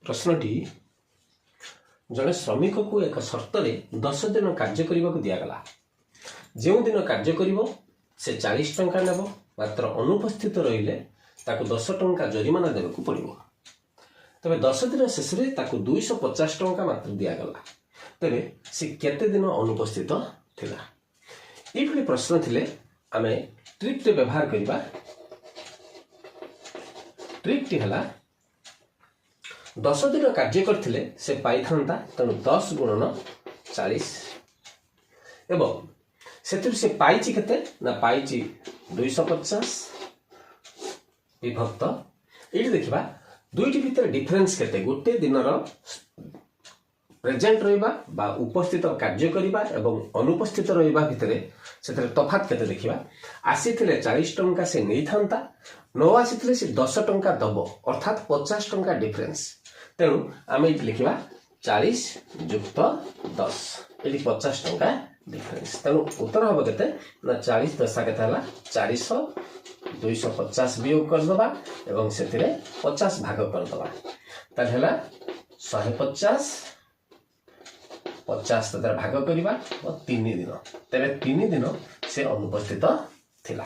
ପ୍ରଶ୍ନଟି, ଜଣେ ଶ୍ରମିକକୁ ଏକ ସର୍ତ୍ତରେ 10 ଦିନ କାର୍ଯ୍ୟ କରିବାକୁ ଦିଆଗଲା। ଯେଉଁଦିନ କାର୍ଯ୍ୟ କରିବ, ସେ 40 ଟଙ୍କା ନେବ, ମାତ୍ର ଅନୁପସ୍ଥିତ ରହିଲେ ତାକୁ 10 ଟଙ୍କା ଜରିମାନା ଦେବାକୁ ପଡ଼ିବ। ତେବେ 10 ଦିନ ଶେଷରେ ତାକୁ 250 ଟଙ୍କା ମାତ୍ର ଦିଆଗଲା। ତେବେ ସେ କେତେ ଦିନ ଅନୁପସ୍ଥିତ ଥିଲା? ଏଇଭଳି ପ୍ରଶ୍ନ ଥିଲେ ଆମେ ଟ୍ରିକ୍ଟେ ବ୍ୟବହାର କରିବା। ଟ୍ରିକ୍ଟି ହେଲା, 10 ଦିନ କାର୍ଯ୍ୟ କରିଥିଲେ ସେ ପାଇଥାନ୍ତା, ତେଣୁ 10 ଗୁଣନ 40 ଏବଂ ସେଥିରୁ ସେ ପାଇଛି କେତେ ନା ପାଇଛି 250 ବିଭକ୍ତ। ଏଇଠି ଦେଖିବା ଦୁଇଟି ଭିତରେ ଡିଫରେନ୍ସ କେତେ। ଗୋଟେ ଦିନର ପ୍ରେଜେଣ୍ଟ ରହିବା ବା ଉପସ୍ଥିତ କାର୍ଯ୍ୟ କରିବା ଏବଂ ଅନୁପସ୍ଥିତ ରହିବା ଭିତରେ ସେଥିରେ ତଫାତ୍ କେତେ ଦେଖିବା। ଆସିଥିଲେ 40 ଟଙ୍କା ସେ ନେଇଥାନ୍ତା, ନ ଆସିଥିଲେ ସେ 10 ଟଙ୍କା ଦବ, ଅର୍ଥାତ୍ 50 ଟଙ୍କା ଡିଫରେନ୍ସ। ତେଣୁ ଆମେ ଏଇଠି ଲେଖିବା 40 ଯୁକ୍ତ 10। ଏଠି 50 ଟଙ୍କା ଡିଫରେନ୍ସ। ତେଣୁ ଉତ୍ତର ହେବ କେତେ ନା 40 ଦଶା କେତେ ହେଲା? 400। 250 ବିୟୋଗ କରିଦେବା ଏବଂ ସେଥିରେ 50 ଭାଗ କରିଦେବା। ତାହେଲେ ହେଲା 150। 50 ସେଥିରେ ଭାଗ କରିବା ଓ 3 ଦିନ। ତେବେ 3 ଦିନ ସେ ଅନୁପସ୍ଥିତ ଥିଲା।